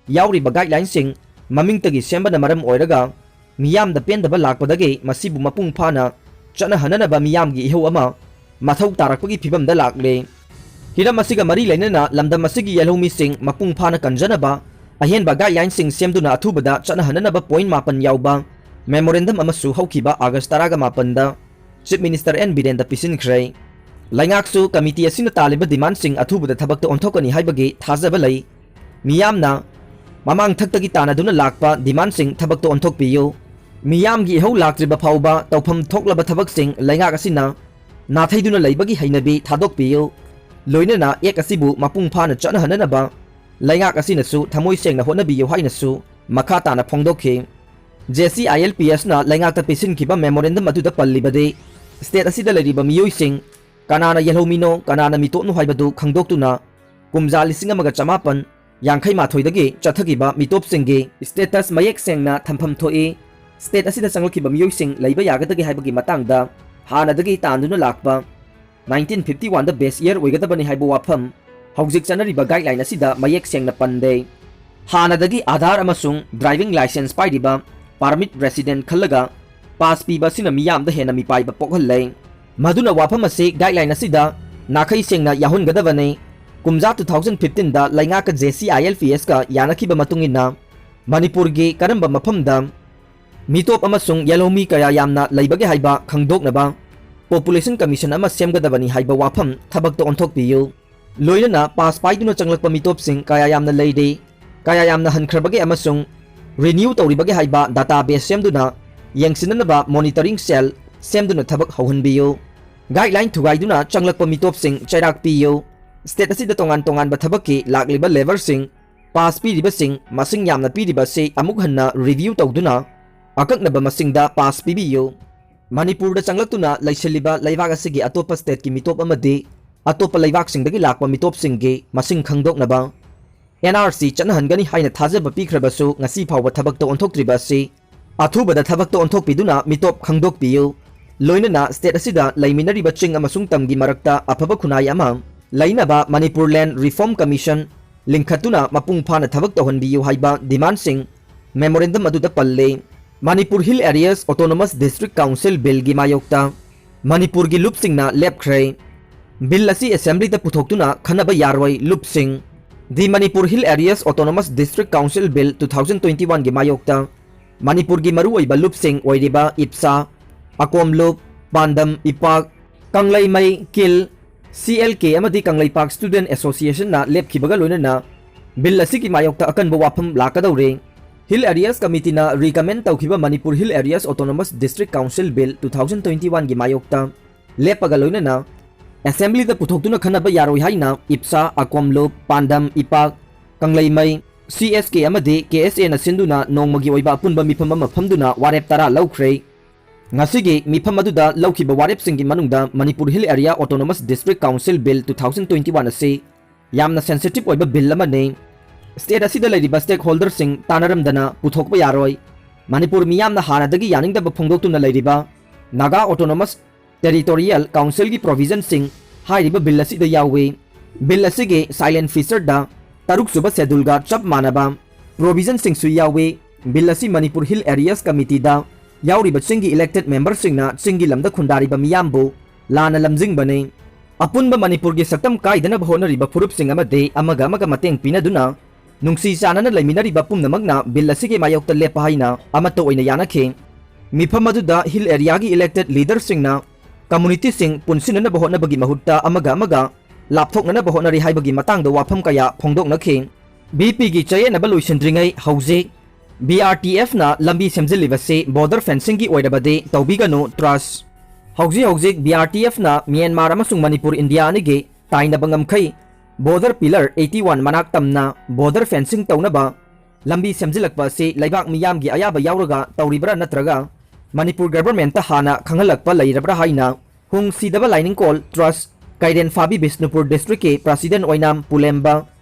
ꯌꯥꯎꯔꯤꯕ guideline ꯁꯤꯡ ꯃꯃꯤꯡꯇꯒꯤ ꯁꯦꯝꯕꯅ ꯃꯔꯝ ꯑꯣꯏꯔꯒ ꯃꯤꯌꯥꯝꯗ ꯄꯦꯟꯗꯕ ꯂꯥꯛꯄꯗꯒꯤ ꯃꯁꯤꯕꯨ ꯃꯄꯨꯡ ꯐꯥꯅ ꯆꯠꯅꯍꯟꯅꯅꯕ ꯃꯤꯌꯥꯝꯒꯤ ꯏꯍꯧ ꯑꯃ ꯃꯊꯧ ꯇꯥꯔꯛꯄꯒꯤ ꯐꯤꯕꯝꯗ ꯂꯥꯛꯂꯦ꯫ ꯍꯤꯔꯝ ꯑꯁꯤꯒ ꯃꯔꯤ ꯂꯩꯅꯅ ꯂꯝꯗꯝ ꯑꯁꯤꯒꯤ ꯌꯦꯜꯍꯧꯃꯤꯁꯤꯡ ꯃꯄꯨꯡ ꯐꯥꯅ ꯀꯟꯖꯅꯕ ꯑꯍꯦꯟꯕ guideline ꯁꯤꯡ ꯁꯦꯝꯗꯨꯅ ꯑꯊꯨꯕꯗ ꯆꯠꯅꯍꯟꯅꯅꯕ point ꯃꯥꯄꯟ ꯌꯥꯎꯕ memorandum ꯑꯃꯁꯨ ꯍꯧꯈꯤꯕ August ꯇꯔꯥꯒ ꯃꯥꯄꯟꯗ Chief Minister ꯑꯦꯟ ꯕꯤꯔꯦꯟꯗ ꯄꯤꯁꯤꯟꯈ꯭ꯔꯦ꯫ ꯂꯩꯉꯥꯛꯁꯨ committee ꯑꯁꯤꯅ ꯇꯥꯜꯂꯤꯕ demand ꯁꯤꯡ ꯑꯊꯨꯕꯗ ꯊꯕꯛꯇ ꯑꯣꯟꯊꯣꯛꯀꯅꯤ ꯍꯥꯏꯕꯒꯤ ꯊꯥꯖꯕ ꯂꯩ꯫ ꯃꯤꯌꯥꯝꯅ ꯃꯃꯥꯡ ꯊꯛꯇꯒꯤ ꯇꯥꯟꯅꯗꯨꯅ ꯂꯥꯛꯄ demand ꯁꯤꯡ ꯊꯕꯛꯇ ꯑꯣꯟꯊꯣꯛꯄꯤꯌꯨ꯫ ꯃꯤꯌꯥꯝꯒꯤ ꯏꯍꯧ ꯂꯥꯛꯇ꯭ꯔꯤꯕ ꯐꯥꯎꯕ ꯇꯧꯐꯝ ꯊꯣꯛꯂꯕ ꯊꯕꯛꯁꯤꯡ ꯂꯩꯉꯥꯛ ꯑꯁꯤꯅ ꯅꯥꯊꯩꯗꯨꯅ ꯂꯩꯕꯒꯤ ꯍꯩꯅꯕꯤ ꯊꯥꯗꯣꯛꯄꯤꯌꯨ꯫ ꯂꯣꯏꯅꯅ act ꯑꯁꯤꯕꯨ ꯃꯄꯨꯡ ꯐꯥꯅ ꯆꯠꯅꯍꯟꯅꯅꯕ ꯂꯩꯉꯥꯛ ꯑꯁꯤꯅꯁꯨ ꯊꯃꯣꯏ ꯁꯦꯡꯅ ꯍꯣꯠꯅꯕꯤꯌꯨ ꯍꯥꯏꯅꯁꯨ ꯃꯈꯥ ꯇꯥꯅ ꯐꯣꯡꯗꯣꯛꯈꯤ꯫ J C I L P ꯑꯦꯁꯅ ꯂꯩꯉꯥꯛꯇ ꯄꯤꯁꯤꯟꯈꯤꯕ memorandum ꯑꯗꯨꯗ ꯄꯜꯂꯤꯕꯗꯤ, state ꯑꯁꯤꯗ ꯂꯩꯔꯤꯕ ꯃꯤꯑꯣꯏꯁꯤꯡ ꯀꯅꯥꯅ ꯌꯦꯜꯍꯧꯃꯤꯅꯣ, ꯀꯅꯥꯅ ꯃꯤꯇꯣꯞꯅꯣ ꯍꯥꯏꯕꯗꯨ ꯈꯪꯗꯣꯛꯇꯨꯅ ꯀꯨꯝꯖꯥ ꯂꯤꯁꯤꯡ ꯑꯃꯒ ꯆꯃꯥꯄꯟ ꯌꯥꯡꯈꯩ ꯃꯥꯊꯣꯏꯗꯒꯤ ꯆꯠꯊꯈꯤꯕ ꯃꯤꯇꯣꯞꯁꯤꯡꯒꯤ status ꯃꯌꯦꯛ ꯁꯦꯡꯅ ꯊꯝꯐꯝ ꯊꯣꯛꯏ꯫ State ꯑꯁꯤꯗ ꯆꯪꯂꯛꯈꯤꯕ ꯃꯤꯑꯣꯏꯁꯤꯡ ꯂꯩꯕ ꯌꯥꯒꯗꯒꯦ ꯍꯥꯏꯕꯒꯤ ꯃꯇꯥꯡꯗ ꯍꯥꯟꯅꯗꯒꯤ ꯇꯥꯟꯗꯨꯅ ꯂꯥꯛꯄ nineteen fifty one ꯗ base year ꯑꯣꯏꯒꯗꯕꯅꯤ ꯍꯥꯏꯕ ꯋꯥꯐꯝ ꯍꯧꯖꯤꯛ ꯆꯠꯅꯔꯤꯕ guideline ꯑꯁꯤꯗ ꯃꯌꯦꯛ ꯁꯦꯡꯅ ꯄꯟꯗꯦ꯫ ꯍꯥꯟꯅꯗꯒꯤ Aadhaar ꯑꯃꯁꯨꯡ driving licence ꯄꯥꯏꯔꯤꯕ permanent resident ꯈꯜꯂꯒ pass ꯄꯤꯕ ꯑꯁꯤꯅ ꯃꯤꯌꯥꯝꯗ ꯍꯦꯟꯅ ꯃꯤꯄꯥꯏꯕ ꯄꯣꯛꯍꯜꯂꯦ꯫ ꯃꯗꯨꯅ ꯋꯥꯐꯝ ꯑꯁꯤ guideline ꯑꯁꯤꯗ ꯅꯥꯈꯩ ꯁꯦꯡꯅ ꯌꯥꯎꯍꯟꯒꯗꯕꯅꯤ꯫ ꯀꯨꯝꯖꯥ two thousand fifteen the ꯂꯩꯉꯥꯛꯀ J C I L P S ꯀ ꯌꯥꯅꯈꯤꯕ ꯃꯇꯨꯡ ꯏꯟꯅ ꯃꯅꯤꯄꯨꯔꯒꯤ ꯀꯔꯝꯕ ꯃꯐꯝꯗ ꯃꯤꯇꯣꯞ ꯑꯃꯁꯨꯡ ꯌꯦꯜꯍꯧꯃꯤ ꯀꯌꯥ ꯌꯥꯝꯅ ꯂꯩꯕꯒꯦ ꯍꯥꯏꯕ ꯈꯪꯗꯣꯛꯅꯕ Population Commission ꯑꯃ ꯁꯦꯝꯒꯗꯕꯅꯤ ꯍꯥꯏꯕ ꯋꯥꯐꯝ ꯊꯕꯛꯇ ꯑꯣꯟꯊꯣꯛꯄꯤꯌꯨ꯫ ꯂꯣꯏꯅꯅ pass ꯄꯥꯏꯗꯨꯅ ꯆꯪꯂꯛꯄ ꯃꯤꯇꯣꯞꯁꯤꯡ ꯀꯌꯥ ꯌꯥꯝꯅ ꯂꯩꯔꯤ, ꯀꯌꯥ ꯌꯥꯝꯅ ꯍꯟꯈ꯭ꯔꯕꯒꯦ ꯑꯃꯁꯨꯡ renew ꯇꯧꯔꯤꯕꯒꯦ ꯍꯥꯏꯕ database ꯁꯦꯝꯗꯨꯅ ꯌꯦꯡꯁꯤꯟꯅꯅꯕ monitoring cell ꯁꯦꯝꯗꯨꯅ ꯊꯕꯛ ꯍꯧꯍꯟꯕꯤꯌꯨ꯫ Guideline ꯊꯨꯒꯥꯏꯗꯨꯅ ꯆꯪꯂꯛꯄ ꯃꯤꯇꯣꯞꯁꯤꯡ ꯆꯩꯔꯥꯛ ꯄꯤꯌꯨ꯫ State ꯑꯁꯤꯗ ꯇꯣꯉꯥꯟ ꯇꯣꯉꯥꯟꯕ ꯊꯕꯛꯀꯤ ꯂꯥꯛꯂꯤꯕ level ꯁꯤꯡ pass ꯄꯤꯔꯤꯕꯁꯤꯡ ꯃꯁꯤꯡ ꯌꯥꯝꯅ ꯄꯤꯔꯤꯕ ꯑꯁꯤ ꯑꯃꯨꯛ ꯍꯟꯅ review ꯇꯧꯗꯨꯅ ꯑꯀꯛꯅꯕ ꯃꯁꯤꯡꯗ pass ꯄꯤꯕꯤꯌꯨ꯫ ꯃꯅꯤꯄꯨꯔꯗ ꯆꯪꯂꯛꯇꯨꯅ ꯂꯩꯁꯤꯜꯂꯤꯕ ꯂꯩꯕꯥꯛ ꯑꯁꯤꯒꯤ ꯑꯇꯣꯞꯄ stateꯀꯤ ꯃꯤꯇꯣꯞ ꯑꯃꯗꯤ ꯑꯇꯣꯞꯄ ꯂꯩꯕꯥꯛꯁꯤꯡꯗꯒꯤ ꯂꯥꯛꯄ ꯃꯤꯇꯣꯞꯁꯤꯡꯒꯤ ꯃꯁꯤꯡ ꯈꯪꯗꯣꯛꯅꯕ N R C ꯆꯠꯅꯍꯟꯒꯅꯤ ꯍꯥꯏꯅ ꯊꯥꯖꯕ ꯄꯤꯈ꯭ꯔꯕꯁꯨ ꯉꯁꯤ ꯐꯥꯎꯕ ꯊꯕꯛꯇ ꯑꯣꯟꯊꯣꯛꯇ꯭ꯔꯤꯕ ꯑꯁꯤ ꯑꯊꯨꯕꯗ ꯊꯕꯛꯇ ꯑꯣꯟꯊꯣꯛꯄꯤꯗꯨꯅ ꯃꯤꯇꯣꯞ ꯈꯪꯗꯣꯛꯄꯤꯌꯨ꯫ ꯂꯣꯏꯅꯅ state ꯑꯁꯤꯗ ꯂꯩꯃꯤꯟꯅꯔꯤꯕ ꯆꯤꯡ ꯑꯃꯁꯨꯡ ꯇꯝꯒꯤ ꯃꯔꯛꯇ ꯑꯐꯕ ꯈꯨꯟꯅꯥꯏ ꯑꯃ ꯂꯩꯅꯕ Manipur Land Reform Commission ꯂꯤꯡꯈꯠꯇꯨꯅ ꯃꯄꯨꯡ ꯐꯥꯅ ꯊꯕꯛ ꯇꯧꯍꯟꯕꯤꯌꯨ ꯍꯥꯏꯕ demandꯁꯤꯡ memorandum ꯑꯗꯨꯗ ꯄꯜꯂꯤ꯫ Manipur Hill Areas Autonomous District Council Billꯒꯤ ꯃꯥꯌꯣꯛꯇ ꯃꯅꯤꯄꯨꯔꯒꯤ ꯂꯨꯞꯁꯤꯡꯅ ꯂꯦꯞꯈ꯭ꯔꯦ꯫ Bill ꯑꯁꯤ assemblyꯗ ꯄꯨꯊꯣꯛꯇꯨꯅ ꯈꯟꯅꯕ ꯌꯥꯔꯣꯏ ꯂꯨꯞꯁꯤꯡ꯫ The Manipur Hill Areas Autonomous District Council Bill two thousand twenty-oneꯒꯤ ꯃꯥꯌꯣꯛꯇ ꯃꯅꯤꯄꯨꯔꯒꯤ ꯃꯔꯨꯑꯣꯏꯕ ꯂꯨꯞꯁꯤꯡ ꯑꯣꯏꯔꯤꯕ ꯏꯞꯁꯥ, ꯑꯀꯣꯝ ꯂꯨꯞ, ꯄꯥꯟꯗꯝ, ꯏꯄꯥꯛ, ꯀꯪꯂꯩꯃꯩ, ꯀꯤꯜ, C L K ꯑꯃꯗꯤ ꯀꯪꯂꯩꯄꯥꯛ Student Associationꯅ ꯂꯦꯞꯈꯤꯕꯒ ꯂꯣꯏꯅꯅ bill ꯑꯁꯤꯒꯤ ꯃꯥꯌꯣꯛꯇ ꯑꯀꯟꯕ ꯋꯥꯐꯝ ꯂꯥꯛꯀꯗꯧꯔꯦ꯫ Hill Areas Committeeꯅ recommend ꯇꯧꯈꯤꯕ Manipur Hill Areas Autonomous District Council Bill two thousand twenty-oneꯒꯤ ꯃꯥꯌꯣꯛꯇ ꯂꯦꯞꯄꯒ ꯂꯣꯏꯅꯅ assemblyꯗ ꯄꯨꯊꯣꯛꯇꯨꯅ ꯈꯟꯅꯕ ꯌꯥꯔꯣꯏ ꯍꯥꯏꯅ ꯏꯞꯁꯥ, ꯑꯀꯣꯝꯂꯨꯞ, ꯄꯥꯟꯗꯝ, ꯏꯄꯥꯛ, ꯀꯪꯂꯩꯃꯩ, C S K ꯑꯃꯗꯤ K S Aꯅ ꯁꯤꯟꯗꯨꯅ ꯅꯣꯡꯃꯒꯤ ꯑꯣꯏꯕ ꯑꯄꯨꯟꯕ ꯃꯤꯐꯝ ꯑꯃ ꯐꯝꯗꯨꯅ ꯋꯥꯔꯦꯞ ꯇꯔꯥ ꯂꯧꯈ꯭ꯔꯦ꯫ ꯉꯁꯤꯒꯤ ꯃꯤꯐꯝ ꯑꯗꯨꯗ ꯂꯧꯈꯤꯕ ꯋꯥꯔꯦꯞꯁꯤꯡꯒꯤ ꯃꯅꯨꯡꯗ Manipur Hill Area Autonomous District Council Bill two thousand twenty-one ꯑꯁꯤ ꯌꯥꯝꯅ sensitive ꯑꯣꯏꯕ bill ꯑꯃꯅꯤ꯫ State ꯑꯁꯤꯗ ꯂꯩꯔꯤꯕ stakeholderꯁꯤꯡ ꯇꯥꯟꯅꯔꯝꯗꯅ ꯄꯨꯊꯣꯛꯄ ꯌꯥꯔꯣꯏ꯫ ꯃꯅꯤꯄꯨꯔ ꯃꯤꯌꯥꯝꯅ ꯍꯥꯟꯅꯗꯒꯤ ꯌꯥꯅꯤꯡꯗꯕ ꯐꯣꯡꯗꯣꯛꯇꯨꯅ ꯂꯩꯔꯤꯕ Naga Autonomous Territorial Councilꯒꯤ provisionꯁꯤꯡ ꯍꯥꯏꯔꯤꯕ bill ꯑꯁꯤꯗ ꯌꯥꯎꯏ꯫ Bill ꯑꯁꯤꯒꯤ silent featureꯗ ꯇꯔꯨꯛꯁꯨꯕ scheduleꯒ ꯆꯞ ꯃꯥꯟꯅꯕ provisionꯁꯤꯡꯁꯨ ꯌꯥꯎꯏ꯫ Bill ꯑꯁꯤ Manipur Hill Areas Committeeꯗ ꯌꯥꯎꯔꯤꯕ ꯆꯤꯡꯒꯤ elected memberꯁꯤꯡꯅ ꯆꯤꯡꯒꯤ ꯂꯝꯗ ꯈꯨꯟꯗꯥꯔꯤꯕ ꯃꯤꯌꯥꯝꯕꯨ ꯂꯥꯟꯅ ꯂꯝꯖꯤꯡꯕꯅꯤ꯫ ꯑꯄꯨꯟꯕ ꯃꯅꯤꯄꯨꯔꯒꯤ ꯁꯛꯇꯝ ꯀꯥꯏꯗꯅꯕ ꯍꯣꯠꯅꯔꯤꯕ ꯐꯨꯔꯨꯞꯁꯤꯡ ꯑꯃꯗꯤ ꯑꯃꯒ ꯑꯃꯒ ꯃꯇꯦꯡ ꯄꯤꯅꯗꯨꯅ ꯅꯨꯡꯁꯤ ꯆꯥꯟꯅꯅ ꯂꯩꯃꯤꯟꯅꯔꯤꯕ ꯄꯨꯝꯅꯃꯛꯅ bill ꯑꯁꯤꯒꯤ ꯃꯥꯌꯣꯛꯇ ꯂꯦꯞꯄ ꯍꯥꯏꯅ ꯑꯃꯠꯇ ꯑꯣꯏꯅ ꯌꯥꯅꯈꯤ꯫ ꯃꯤꯐꯝ ꯑꯗꯨꯗ Hill Areaꯒꯤ elected leaderꯁꯤꯡꯅ communityꯁꯤꯡ ꯄꯨꯟꯁꯤꯟꯅꯅꯕ ꯍꯣꯠꯅꯕꯒꯤ ꯃꯍꯨꯠꯇ ꯑꯃꯒ ꯑꯃꯒ ꯂꯥꯞꯊꯣꯛꯅꯅꯕ ꯍꯣꯠꯅꯔꯤ ꯍꯥꯏꯕꯒꯤ ꯃꯇꯥꯡꯗ ꯋꯥꯐꯝ ꯀꯌꯥ ꯐꯣꯡꯗꯣꯛꯅꯈꯤ꯫ BPꯒꯤ ꯆꯌꯦꯠꯅꯕ ꯂꯣꯏꯁꯤꯟꯗ꯭ꯔꯤꯉꯩ ꯍꯧꯖꯤꯛ BRTFꯅ ꯂꯝꯕꯤ ꯁꯦꯝꯖꯤꯜꯂꯤꯕꯁꯤ border fencingꯒꯤ ꯑꯣꯏꯔꯕꯗꯤ ꯇꯧꯕꯤꯒꯅꯨ ꯇ꯭ꯔꯁ꯫ ꯍꯧꯖꯤꯛ ꯍꯧꯖꯤꯛ BRTFꯅ ꯃ꯭ꯌꯥꯟꯃꯥꯔ ꯑꯃꯁꯨꯡ ꯃꯅꯤꯄꯨꯔ ꯏꯟꯗꯤꯌꯥ ꯑꯅꯤꯒꯤ ꯇꯥꯏꯅꯕ ꯉꯝꯈꯩ border pillar eighty one ꯃꯅꯥꯛ ꯇꯝꯅ border fencing ꯇꯧꯅꯕ ꯂꯝꯕꯤ ꯁꯦꯝꯖꯤꯜꯂꯛꯄ ꯑꯁꯤ ꯂꯩꯕꯥꯛ ꯃꯤꯌꯥꯝꯒꯤ ꯑꯌꯥꯕ ꯌꯥꯎꯔꯒ ꯇꯧꯔꯤꯕ꯭ꯔꯥ ꯅꯠꯇ꯭ꯔꯒ ꯃꯅꯤꯄꯨꯔ ꯒꯚꯔꯟꯃꯦꯟꯠꯇ ꯍꯥꯟꯅ ꯈꯪꯍꯜꯂꯛꯄ ꯂꯩꯔꯕ꯭ꯔꯥ ꯍꯥꯏꯅ ꯍꯨꯡ ꯁꯤꯗꯕ ꯂꯥꯏꯅꯤꯡꯀꯣꯜ ꯇ꯭ꯔꯁꯠ ꯀꯩꯔꯦꯟ ꯐꯥꯕꯤ ꯕꯤꯁꯅꯨꯄꯨꯔ ꯗꯤꯁꯇ꯭ꯔꯤꯛꯀꯤ ꯄ꯭ꯔꯁꯤꯗꯦꯟꯠ ꯑꯣꯏꯅꯥꯝ ꯄꯨꯂꯦꯝꯕ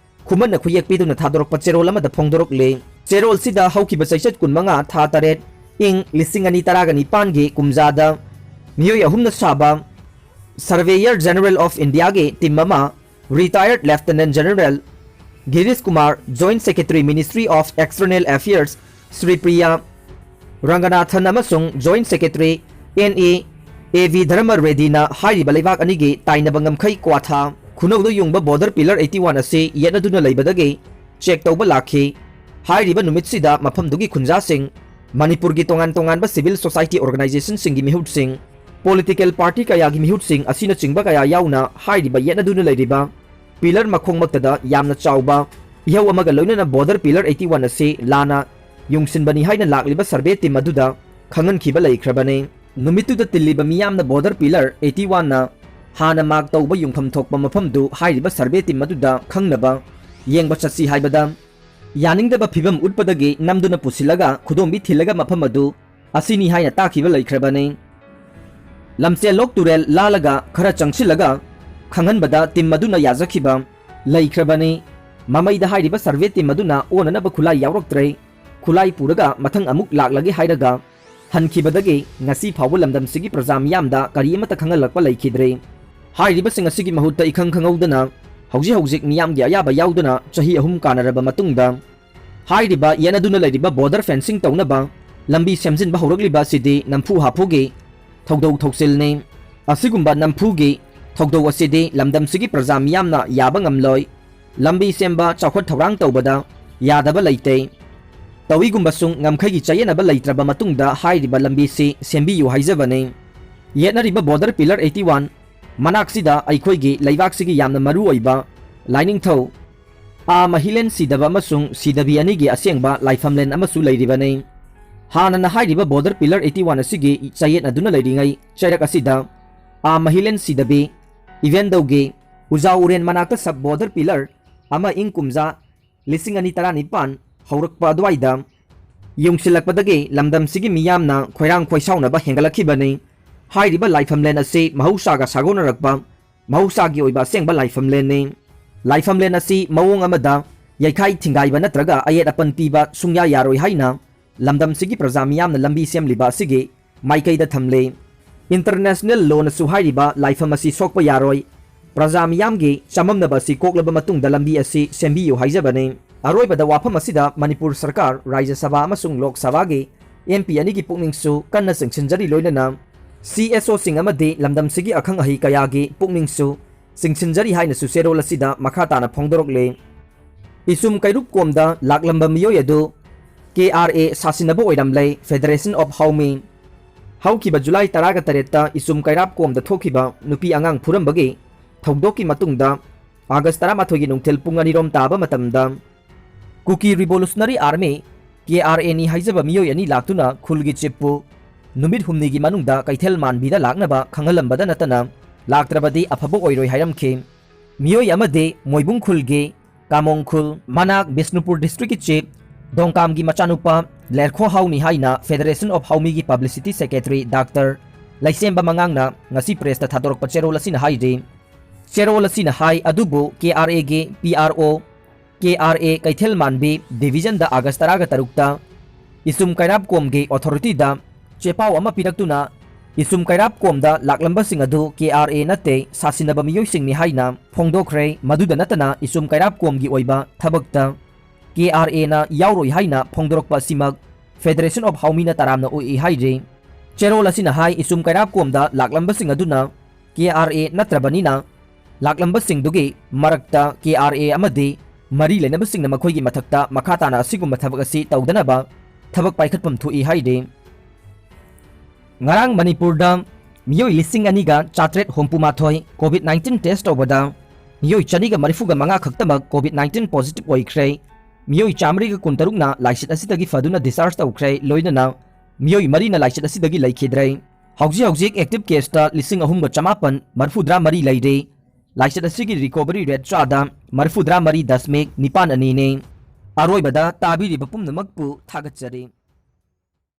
ꯈꯨꯃꯟꯅ ꯈꯨꯌꯦꯛꯄꯤꯗꯨꯅ ꯊꯥꯗꯣꯔꯛꯄ ꯆꯦꯔꯣꯜ ꯑꯃꯗ ꯐꯣꯡꯗꯣꯔꯛꯂꯤ꯫ ꯆꯦꯔꯣꯜꯁꯤꯗ ꯍꯧꯈꯤꯕ ꯆꯩꯆꯠ ꯀꯨꯟꯃꯉꯥ ꯊꯥ ꯇꯔꯦꯠ ꯏꯪ ꯂꯤꯁꯤꯡ ꯑꯅꯤ ꯇꯔꯥꯒ ꯅꯤꯄꯥꯟꯒꯤ ꯀꯨꯝꯖꯥꯗ ꯃꯤꯑꯣꯏ ꯑꯍꯨꯝꯅ ꯁꯥꯕ Surveyor General of Indiaꯒꯤ ꯇꯤꯝ ꯑꯃ, ꯔꯤꯇꯥꯌꯔꯗ lieutenant general Girish Kumar, joint secretary ministry of external affairs Shri Priya Ranganathan ꯑꯃꯁꯨꯡ joint secretary N A A V Dharma ꯔꯦꯗꯤꯅ ꯍꯥꯏꯔꯤꯕ ꯂꯩꯕꯥꯛ ꯑꯅꯤꯒꯤ ꯇꯥꯏꯅꯕ ꯉꯝꯈꯩ ꯀ꯭ꯋꯥꯊꯥ ꯈꯨꯅꯧꯗ ꯌꯨꯡꯕ ꯕꯣꯔꯗꯔ ꯄꯤꯂꯔ ꯑꯩꯠꯇꯤ ꯋꯥꯟ ꯑꯁꯤ ꯌꯦꯠꯅꯗꯨꯅ ꯂꯩꯕꯗꯒꯤ ꯆꯦꯛ ꯇꯧꯕ ꯂꯥꯛꯈꯤ꯫ ꯍꯥꯏꯔꯤꯕ ꯅꯨꯃꯤꯠꯁꯤꯗ ꯃꯐꯝꯗꯨꯒꯤ ꯈꯨꯟꯖꯥꯁꯤꯡ, ꯃꯅꯤꯄꯨꯔꯒꯤ ꯇꯣꯉꯥꯟ ꯇꯣꯉꯥꯟꯕ ꯁꯤꯚꯤꯜ ꯁꯣꯁꯥꯏꯇꯤ ꯑꯣꯔꯒꯅꯥꯏꯖꯦꯁꯟꯁꯤꯡꯒꯤ ꯃꯤꯍꯨꯠꯁꯤꯡ, ꯄꯣꯂꯤꯇꯤꯀꯦꯜ ꯄꯥꯔꯇꯤ ꯀꯌꯥꯒꯤ ꯃꯤꯍꯨꯠꯁꯤꯡ ꯑꯁꯤꯅꯆꯤꯡꯕ ꯀꯌꯥ ꯌꯥꯎꯅ ꯍꯥꯏꯔꯤꯕ ꯌꯦꯠꯅꯗꯨꯅ ꯂꯩꯔꯤꯕ ꯄꯤꯂꯔ ꯃꯈꯣꯡꯃꯛꯇꯗ ꯌꯥꯝꯅ ꯆꯥꯎꯕ ꯏꯍꯧ ꯑꯃꯒ ꯂꯣꯏꯅꯅ ꯕꯣꯔꯗꯔ ꯄꯤꯂꯔ ꯑꯩꯠꯇꯤ ꯋꯥꯟ ꯑꯁꯤ ꯂꯥꯟꯅ ꯌꯨꯡꯁꯤꯟꯕꯅꯤ ꯍꯥꯏꯅ ꯂꯥꯛꯂꯤꯕ ꯁꯔꯚꯦ ꯇꯤꯝ ꯑꯗꯨꯗ ꯈꯪꯍꯟꯈꯤꯕ ꯂꯩꯈ꯭ꯔꯕꯅꯤ꯫ ꯅꯨꯃꯤꯠꯇꯨꯗ ꯇꯤꯜꯂꯤꯕ ꯃꯤꯌꯥꯝꯅ ꯕꯣꯔꯗꯔ ꯄꯤꯂꯔ ꯑꯩꯠꯇꯤ ꯋꯥꯟꯅ ꯍꯥꯟꯅ ꯃꯥꯔꯛ ꯇꯧꯕ ꯌꯨꯡꯐꯝ ꯊꯣꯛꯄ ꯃꯐꯝꯗꯨ ꯍꯥꯏꯔꯤꯕ ꯁꯔꯚꯦ ꯇꯤꯝ ꯑꯗꯨꯗ ꯈꯪꯅꯕ ꯌꯦꯡꯕ ꯆꯠꯁꯤ ꯍꯥꯏꯕꯗ ꯌꯥꯅꯤꯡꯗꯕ ꯐꯤꯚꯝ ꯎꯠꯄꯗꯒꯤ ꯅꯝꯗꯨꯅ ꯄꯨꯁꯤꯜꯂꯒ ꯈꯨꯗꯣꯝꯕꯤ ꯊꯤꯜꯂꯒ ꯃꯐꯝ ꯑꯗꯨ ꯑꯁꯤꯅꯤ ꯍꯥꯏꯅ ꯇꯥꯛꯈꯤꯕ ꯂꯩꯈ꯭ꯔꯕꯅꯤ꯫ ꯂꯝꯆꯦꯜꯂꯣꯛ ꯇꯨꯔꯦꯜ ꯂꯥꯜꯂꯒ ꯈꯔ ꯆꯪꯁꯤꯜꯂꯒ ꯈꯪꯍꯟꯕꯗ ꯇꯤꯝ ꯑꯗꯨꯅ ꯌꯥꯖꯈꯤꯕ ꯂꯩꯈ꯭ꯔꯕꯅꯤ꯫ ꯃꯃꯩꯗ ꯍꯥꯏꯔꯤꯕ ꯁꯔꯚꯦ ꯇꯤꯝ ꯑꯗꯨꯅ ꯑꯣꯟꯅꯅꯕ ꯈꯨꯠꯂꯥꯏ ꯌꯥꯎꯔꯛꯇ꯭ꯔꯦ꯫ ꯈꯨꯠꯂꯥꯏ ꯄꯨꯔꯒ ꯃꯊꯪ ꯑꯃꯨꯛ ꯂꯥꯛꯂꯒꯦ ꯍꯥꯏꯔꯒ ꯍꯟꯈꯤꯕꯗꯒꯤ ꯉꯁꯤ ꯐꯥꯎꯕ ꯂꯝꯗꯝꯁꯤꯒꯤ ꯄ꯭ꯔꯖꯥ ꯃꯤꯌꯥꯝꯗ ꯀꯔꯤ ꯑꯃꯠꯇ ꯈꯪꯍꯜꯂꯛꯄ ꯂꯩꯈꯤꯗ꯭ꯔꯦ꯫ ꯍꯥꯏꯔꯤꯕꯁꯤꯡ ꯑꯁꯤꯒꯤ ꯃꯍꯨꯠꯇ ꯏꯈꯪ ꯈꯪꯍꯧꯗꯅ ꯍꯧꯖꯤꯛ ꯍꯧꯖꯤꯛ ꯃꯤꯌꯥꯝꯒꯤ ꯑꯌꯥꯕ ꯌꯥꯎꯗꯅ ꯆꯍꯤ ꯑꯍꯨꯝ ꯀꯥꯟꯅꯔꯕ ꯃꯇꯨꯡꯗ ꯍꯥꯏꯔꯤꯕ ꯌꯦꯠꯅꯗꯨꯅ ꯂꯩꯔꯤꯕ ꯕꯣꯔꯗꯔ ꯐꯦꯟꯁꯤꯡ ꯇꯧꯅꯕ ꯂꯝꯕꯤ ꯁꯦꯝꯖꯤꯟꯕ ꯍꯧꯔꯛꯂꯤꯕ ꯑꯁꯤꯗꯤ ꯅꯝꯐꯨ ꯍꯥꯐꯨꯒꯤ ꯊꯧꯗꯧ ꯊꯧꯁꯤꯜꯅꯤ꯫ ꯑꯁꯤꯒꯨꯝꯕ ꯅꯝꯐꯨꯒꯤ ꯊꯧꯗꯧ ꯑꯁꯤꯗꯤ ꯂꯝꯗꯝꯁꯤꯒꯤ ꯄ꯭ꯔꯖꯥ ꯃꯤꯌꯥꯝꯅ ꯌꯥꯕ ꯉꯝꯂꯣꯏ꯫ ꯂꯝꯕꯤ ꯁꯦꯝꯕ, ꯆꯥꯎꯈꯠ ꯊꯧꯔꯥꯡ ꯇꯧꯕꯗ ꯌꯥꯗꯕ ꯂꯩꯇꯦ꯫ ꯇꯧꯏꯒꯨꯝꯕꯁꯨꯡ ꯉꯝꯈꯩꯒꯤ ꯆꯌꯦꯠꯅꯕ ꯂꯩꯇ꯭ꯔꯕ ꯃꯇꯨꯡꯗ ꯍꯥꯏꯔꯤꯕ ꯂꯝꯕꯤꯁꯤ ꯁꯦꯝꯕꯤꯌꯨ ꯍꯥꯏꯖꯕꯅꯤ꯫ ꯌꯦꯠꯅꯔꯤꯕ ꯕꯣꯔꯗꯔ ꯄꯤꯂꯔ ꯑꯩꯠꯇꯤ ꯋꯥꯟ ꯃꯅꯥꯛꯁꯤꯗ ꯑꯩꯈꯣꯏꯒꯤ ꯂꯩꯕꯥꯛꯁꯤꯒꯤ ꯌꯥꯝꯅ ꯃꯔꯨ ꯑꯣꯏꯕ ꯂꯥꯏꯅꯤꯡꯊꯧ ꯑꯥ ꯃꯍꯤꯂꯦꯟ ꯁꯤꯗꯕ ꯑꯃꯁꯨꯡ ꯁꯤꯗꯕꯤ ꯑꯅꯤꯒꯤ ꯑꯁꯦꯡꯕ ꯂꯥꯏꯐꯝꯂꯦꯟ ꯑꯃꯁꯨ ꯂꯩꯔꯤꯕꯅꯤ꯫ ꯍꯥꯟꯅꯅ ꯍꯥꯏꯔꯤꯕ ꯕꯣꯔꯗꯔ ꯄꯤꯂꯔ ꯑꯩꯠꯇꯤ ꯋꯥꯟ ꯑꯁꯤꯒꯤ ꯆꯌꯦꯠꯅꯗꯨꯅ ꯂꯩꯔꯤꯉꯩ ꯆꯩꯔꯛ ꯑꯁꯤꯗ ꯑꯥ ꯃꯍꯤꯂꯦꯟ ꯁꯤꯗꯕꯤ, ꯏꯚꯦꯟꯗꯧꯒꯤ ꯎꯖꯥ ꯎꯔꯦꯟ ꯃꯅꯥꯛꯇ ꯁꯕ ꯕꯣꯔꯗꯔ ꯄꯤꯂꯔ ꯑꯃ ꯏꯪ ꯀꯨꯝꯖꯥ ꯂꯤꯁꯤꯡ ꯑꯅꯤ ꯇꯔꯥꯅꯤꯄꯥꯟ ꯍꯧꯔꯛꯄ ꯑꯗꯨꯋꯥꯏꯗ ꯌꯨꯡꯁꯤꯜꯂꯛꯄꯗꯒꯤ ꯂꯝꯗꯝꯁꯤꯒꯤ ꯃꯤꯌꯥꯝꯅ ꯈꯣꯏꯔꯥꯡ ꯈꯣꯏꯁꯥꯎꯅꯕ ꯍꯦꯟꯒꯠꯂꯛꯈꯤꯕꯅꯤ꯫ ꯍꯥꯏꯔꯤꯕ ꯂꯥꯏꯐꯝꯂꯦꯟ ꯑꯁꯤ ꯃꯍꯧꯁꯥꯒ ꯁꯥꯒꯣꯟꯅꯔꯛꯄ ꯃꯍꯧꯁꯥꯒꯤ ꯑꯣꯏꯕ ꯑꯁꯦꯡꯕ ꯂꯥꯏꯐꯝꯂꯦꯟꯅꯤ꯫ ꯂꯥꯏꯐꯝꯂꯦꯟ ꯑꯁꯤ ꯃꯑꯣꯡ ꯑꯃꯗ ꯌꯩꯈꯥꯏ ꯊꯤꯡꯒꯥꯏꯕ ꯅꯠꯇ꯭ꯔꯒ ꯑꯌꯦꯠ ꯑꯄꯟ ꯄꯤꯕ ꯁꯨꯡꯌꯥ ꯌꯥꯔꯣꯏ ꯍꯥꯏꯅ ꯂꯝꯗꯝꯁꯤꯒꯤ ꯄ꯭ꯔꯖꯥ ꯃꯤꯌꯥꯝꯅ ꯂꯝꯕꯤ ꯁꯦꯝꯂꯤꯕ ꯑꯁꯤꯒꯤ ꯃꯥꯏꯀꯩꯗ ꯊꯝꯂꯤ꯫ International lawꯅꯁꯨ ꯍꯥꯏꯔꯤꯕ ꯂꯥꯏꯐꯝ ꯑꯁꯤ ꯁꯣꯛꯄ ꯌꯥꯔꯣꯏ꯫ ꯄ꯭ꯔꯖꯥ ꯃꯤꯌꯥꯝꯒꯤ ꯆꯃꯝꯅꯕ ꯑꯁꯤ ꯀꯣꯛꯂꯕ ꯃꯇꯨꯡꯗ ꯂꯝꯕꯤ ꯑꯁꯤ ꯁꯦꯝꯕꯤꯌꯨ ꯍꯥꯏꯖꯕꯅꯤ꯫ ꯑꯔꯣꯏꯕꯗ ꯋꯥꯐꯝ ꯑꯁꯤꯗ ꯃꯅꯤꯄꯨꯔ ꯁꯔꯀꯥꯔ, ꯔꯥꯖ꯭ꯌ ꯁꯚꯥ ꯑꯃꯁꯨꯡ ꯂꯣꯛ ꯁꯚꯥꯒꯤ M P ꯑꯅꯤꯒꯤ ꯄꯨꯛꯅꯤꯡꯁꯨ ꯀꯟꯅ ꯆꯤꯡꯁꯤꯟꯖꯔꯤ, ꯂꯣꯏꯅꯅ C S Oꯁꯤꯡ ꯑꯃꯗꯤ ꯂꯝꯗꯝꯁꯤꯒꯤ ꯑꯈꯪ ꯑꯍꯩ ꯀꯌꯥꯒꯤ ꯄꯨꯛꯅꯤꯡꯁꯨ ꯆꯤꯡꯁꯤꯟꯖꯔꯤ ꯍꯥꯏꯅꯁꯨ ꯆꯦꯔꯣꯜ ꯑꯁꯤꯗ ꯃꯈꯥ ꯇꯥꯅ ꯐꯣꯡꯗꯣꯔꯛꯂꯤ꯫ ꯏꯁꯨꯝ ꯀꯩꯔꯨꯞ ꯀꯣꯝꯗ ꯂꯥꯛꯂꯝꯕ ꯃꯤꯑꯣꯏ ꯑꯗꯨ K R A ꯁꯥꯁꯤꯟꯅꯕ ꯑꯣꯏꯔꯝꯂꯦ, Federation of Haomi꯫ ꯍꯧꯈꯤꯕ ꯖꯨꯂꯥꯏ ꯇꯔꯥꯒ ꯇꯔꯦꯠꯇ ꯏꯁꯨꯝ ꯀꯩꯔꯥꯞ ꯀꯣꯝꯗ ꯊꯣꯛꯈꯤꯕ ꯅꯨꯄꯤ ꯑꯉꯥꯡ ꯐꯨꯔꯝꯕꯒꯤ ꯊꯧꯗꯣꯛꯀꯤ ꯃꯇꯨꯡꯗ ꯑꯥꯒꯁ ꯇꯔꯥꯃꯥꯊꯣꯏꯒꯤ ꯅꯨꯡꯊꯤꯜ ꯄꯨꯡ ꯑꯅꯤꯔꯣꯝ ꯇꯥꯕ ꯃꯇꯝꯗ ꯀꯨꯀꯤ Revolutionary Army, K R Aꯅꯤ ꯍꯥꯏꯖꯕ ꯃꯤꯑꯣꯏ ꯑꯅꯤ ꯂꯥꯛꯇꯨꯅ ꯈꯨꯜꯒꯤ ꯆꯤꯞꯄꯨ ꯅꯨꯃꯤꯠ ꯍꯨꯝꯅꯤꯒꯤ ꯃꯅꯨꯡꯗ ꯀꯩꯊꯦꯜ ꯃꯥꯟꯕꯤꯗ ꯂꯥꯛꯅꯕ ꯈꯪꯍꯜꯂꯝꯕꯗ ꯅꯠꯇꯅ ꯂꯥꯛꯇ꯭ꯔꯕꯗꯤ ꯑꯐꯕ ꯑꯣꯏꯔꯣꯏ ꯍꯥꯏꯔꯝꯈꯤ꯫ ꯃꯤꯑꯣꯏ ꯑꯃꯗꯤ ꯃꯣꯏꯕꯨꯡ ꯈꯨꯜꯒꯤ ꯀꯥꯃꯣꯡ ꯈꯨꯜ, ꯃꯅꯥꯛ ꯕꯤꯁꯅꯨꯄꯨꯔ districtꯀꯤ chief ꯗꯣꯡꯀꯥꯝꯒꯤ ꯃꯆꯥꯅꯨꯄꯥ ꯂꯦꯔꯈꯣ ꯍꯥꯎꯅꯤ ꯍꯥꯏꯅ Federation of Haomiꯒꯤ publicity secretary Doctor ꯂꯩꯁꯦꯝꯕ ꯃꯉꯥꯡꯅ ꯉꯁꯤ pressꯇ ꯊꯥꯗꯣꯔꯛꯄ ꯆꯦꯔꯣꯜ ꯑꯁꯤꯅ ꯍꯥꯏꯔꯤ꯫ ꯆꯦꯔꯣꯜ ꯑꯁꯤꯅ ꯍꯥꯏ ꯑꯗꯨꯕꯨ K R Aꯒꯤ P R O, K R A ꯀꯩꯊꯦꯜ ꯃꯥꯟꯕꯤ divisionꯗ ꯑꯥꯒꯁ ꯇꯔꯥꯒ ꯇꯔꯨꯛꯇ ꯏꯁꯨꯝ ꯀꯩꯔꯥꯞ ꯀꯣꯝꯒꯤ authorityꯗ ꯆꯦꯄꯥꯎ ꯑꯃ ꯄꯤꯔꯛꯇꯨꯅ ꯏꯁꯨꯝ ꯀꯩꯔꯥꯞ ꯀꯣꯝꯗ ꯂꯥꯛꯂꯝꯕꯁꯤꯡ ꯑꯗꯨ K R A ꯅꯠꯇꯦ, ꯁꯥꯁꯤꯟꯅꯕ ꯃꯤꯑꯣꯏꯁꯤꯡꯅꯤ ꯍꯥꯏꯅ ꯐꯣꯡꯗꯣꯛꯈ꯭ꯔꯦ꯫ ꯃꯗꯨꯗ ꯅꯠꯇꯅ ꯏꯁꯨꯝ ꯀꯩꯔꯥꯞ ꯀꯣꯝꯒꯤ ꯑꯣꯏꯕ ꯊꯕꯛꯇ K R Aꯅ ꯌꯥꯎꯔꯣꯏ ꯍꯥꯏꯅ ꯐꯣꯡꯗꯣꯔꯛꯄ ꯑꯁꯤꯃꯛ Federation of Haomiꯅ ꯇꯔꯥꯝꯅ ꯑꯣꯛꯏ ꯍꯥꯏꯔꯤ꯫ ꯆꯦꯔꯣꯜ ꯑꯁꯤꯅ ꯍꯥꯏ ꯏꯁꯨꯝ ꯀꯩꯔꯥꯞ ꯀꯣꯝꯗ ꯂꯥꯛꯂꯝꯕꯁꯤꯡ ꯑꯗꯨꯅ K R A ꯅꯠꯇ꯭ꯔꯕꯅꯤꯅ ꯂꯥꯛꯂꯝꯕꯁꯤꯡꯗꯨꯒꯤ ꯃꯔꯛꯇ K R A ꯑꯃꯗꯤ ꯃꯔꯤ ꯂꯩꯅꯕꯁꯤꯡꯅ ꯃꯈꯣꯏꯒꯤ ꯃꯊꯛꯇ ꯃꯈꯥ ꯇꯥꯅ ꯑꯁꯤꯒꯨꯝꯕ ꯊꯕꯛ ꯑꯁꯤ ꯇꯧꯗꯅꯕ ꯊꯕꯛ ꯄꯥꯏꯈꯠꯐꯝ ꯊꯣꯛꯏ ꯍꯥꯏꯔꯤ꯫ ꯉꯔꯥꯡ ꯃꯅꯤꯄꯨꯔꯗ ꯃꯤꯑꯣꯏ ꯂꯤꯁꯤꯡ ꯑꯅꯤꯒ ꯆꯥꯇ꯭ꯔꯦꯠ ꯍꯨꯝꯐꯨ ꯃꯥꯊꯣꯏ COVID nineteen test ꯇꯧꯕꯗ ꯃꯤꯑꯣꯏ ꯆꯅꯤꯒ ꯃꯔꯤꯐꯨꯒ ꯃꯉꯥ ꯈꯛꯇꯃꯛ COVID nineteen positive ꯑꯣꯏꯈ꯭ꯔꯦ꯫ ꯃꯤꯑꯣꯏ ꯆꯥꯃꯔꯤꯒ ꯀꯨꯟꯇꯔꯨꯛꯅ ꯂꯥꯏꯆꯠ ꯑꯁꯤꯗꯒꯤ ꯐꯗꯨꯅ discharge ꯇꯧꯈ꯭ꯔꯦ, ꯂꯣꯏꯅꯅ ꯃꯤꯑꯣꯏ ꯃꯔꯤꯅ ꯂꯥꯏꯆꯠ ꯑꯁꯤꯗꯒꯤ ꯂꯩꯈꯤꯗ꯭ꯔꯦ꯫ ꯍꯧꯖꯤꯛ ꯍꯧꯖꯤꯛ active caseꯇ ꯂꯤꯁꯤꯡ ꯑꯍꯨꯝꯒ ꯆꯃꯥꯄꯟ ꯃꯔꯤꯐꯨꯇꯔꯥ ꯃꯔꯤ ꯂꯩꯔꯤ꯫ ꯂꯥꯏꯆꯠ ꯑꯁꯤꯒꯤ recovery rate ꯆꯥꯗ ꯃꯔꯤꯐꯨꯇꯔꯥ ꯃꯔꯤ ꯗꯁꯃꯤꯛ ꯅꯤꯄꯥꯟ ꯑꯅꯤꯅꯤ꯫ ꯑꯔꯣꯏꯕꯗ ꯇꯥꯕꯤꯔꯤꯕ ꯄꯨꯝꯅꯃꯛꯄꯨ ꯊꯥꯒꯠꯆꯔꯤ꯫